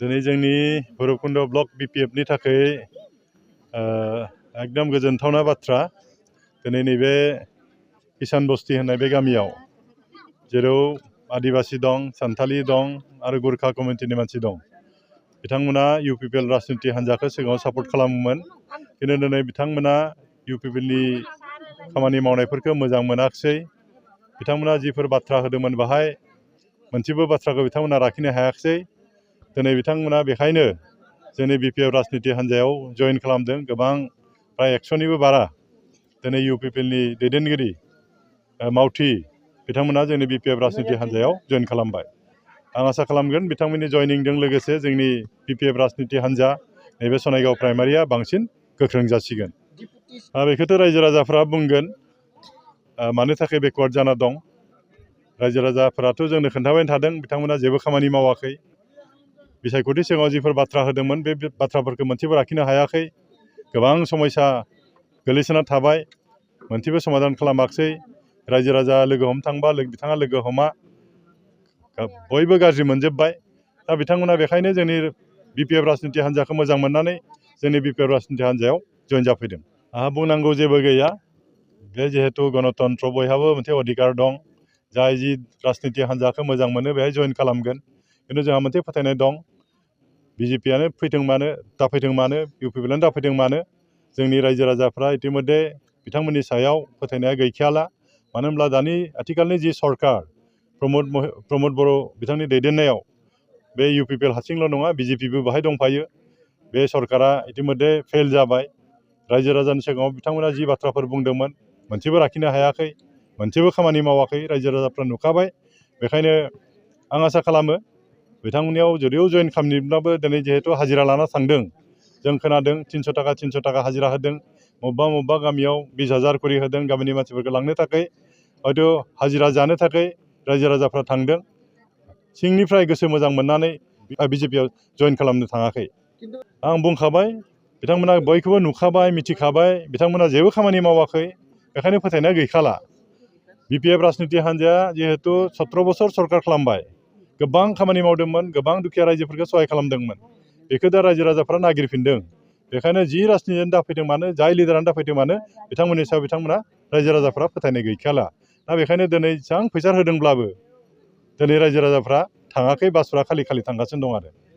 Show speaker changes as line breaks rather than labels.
दिनै जोंनि भैरबकुंड ब्लक बिपिएफनि थाखाय एकदम गोजोनथावना बाथ्रा। दिनै नैबे किसान बस्ती होननाय बे गामियाव जेराव आदिबासी दं, सान्थालि दं आरो गुरखा कमिउनिटिनि मानसि दं। बिथांमोना इउपिपिएल राजनिति हान्जाखौ सिगाङाव सापर्ट खालामोमोन, खिन्थु दिनै बिथांमोना इउपिपिएलनि खामानि मावनायफोरखौ मोजां मोनाखिसै। बिथांमोना जिफोर बाथ्रा होदोंमोन बाहाय मोनसेबो बाथ्राखौ बिथांमोना लाखिनो हायाखिसै। दिनै बिथांमोना बेखायनो जोंनि बिपिएफ राजनिति हान्जायाव जइन खालामदों। गोबां प्राय 100निबो बारा दिनै इउपिपिएलनि दैदेनगिरि मावथि बिथांमोना जोंनि बिपिएफ राजनिति हान्जायाव जइन खालामबाय। आं आसा खालामगोन बिथांमोननि जइनिंजों लोगोसे जोंनि बिपिएफ राजनिति हान्जा नैबे सनायगाव प्राइमारिया बांसिन गोख्रों जासिगोन। बेखौथ' रायजो राजाफ्रा बुंगोन मानो थाखाय बेकवार्ड जाना दं। रायजो राजाफोराथ' जोंनो खोन्थाबाय थादों बिथांमोना जेबो खामानि मावाखै। बिसायख'थि सिगाङाव जिफोर बाथ्रा होदोंमोन बे बाथ्राफोरखौ मोनसेबो लाखिनो हायाखै। गोबां समयसा गोलैसोना थाबाय, मोनसेबो समाधान खालामाखिसै। रायजो राजा लोगो हमनो थांबा बिथाङा लोगो हमा, बयबो गाज्रि मोनजोब्बाय। दा बिथांमोना बेखायनो जोंनि बिपिएफ राजनिति हान्जाखौ मोजां मोननानै जोंनि बिपिएफ राजनिति हान्जायाव जइन जाफैदों। आंहा बुंनांगौ जेबो गैया। बे जिहेतु गणतन्त्र बयहाबो मोनसे अधिकार दं। जाय जि राजनिति हान्जाखौ मोजां मोनो बेहाय जइन खालामगोन। खिन्थु जोंहा मोनसे फोथायनाय दं, बिजेपियानो फैथों मानो दाफैथों मानो, इउपिपिएलआनो दाफैथों मानो, जोंनि रायजो राजाफ्रा इतिमध्य बिथांमोननि सायाव फोथायनाया गैखायाला। मानो होनब्ला दानि आथिखालनि जि सरकार प्रमद बर' बिथांनि दैदेननायाव बे इउपिपिएल हारसिंल' नङा, बिजेपिबो बाहाय दंफायो। बे सरकारा इतिमध्य फेल जाबाय। रायजो राजानि सिगाङाव बिथांमोना जि बाथ्राफोर बुंदोंमोन मोनसेबो लाखिनो हायाखै, मोनसेबो खामानि मावाखै। रायजो राजाफ्रा नुखाबाय। बेखायनो आं आसा खालामो बिथांमोननियाव जुदियाव जइन खालामनोब्लाबो दिनै जिहेतु हाजिरा लाना थांदों, जों खोनादों 300 थाखा हाजिरा होदों, बबेबा गामियाव 20,000 करि होदों। गामिनि मानसिफोरखौ लांनो थाखाय हयथ' हाजिरा जानो थाखाय रायजो राजाफ्रा थांदों। सिंनिफ्राय गोसो मोजां मोननानै बिजेपियाव जइन खालामनो थाङाखै। आं बुंखाबाय बिथांमोना बयखौबो नुखाबाय, मिथिखाबाय, बिथांमोना जेबो खामानि मावाखै। बेखायनो फोथायनाया गैखाला। बिपिएफ राजनिति हान्जाया जिहेतु 17 बोसोर सरकार खालामबाय, गोबां खामानि मावदोंमोन, गोबां दुखिया रायजोफोरखौ सहाय खालामदोंमोन। बेखौ दा रायजो राजाफ्रा नागिरफिनदों। बेखायनो जि राजनितियानो दाफैदों मानो, जाय लिडारानो दाफैदों मानो, बिथांमोननि सायाव बिथांमोना रायजो राजाफ्रा फोथायनाय गैखाला। दा बेखायनो दिनै जेसेबां फैसा होदोंब्लाबो दिनै रायजो राजाफ्रा थाङाखै, बासफ्रा खालि थांगासिनो दं आरो।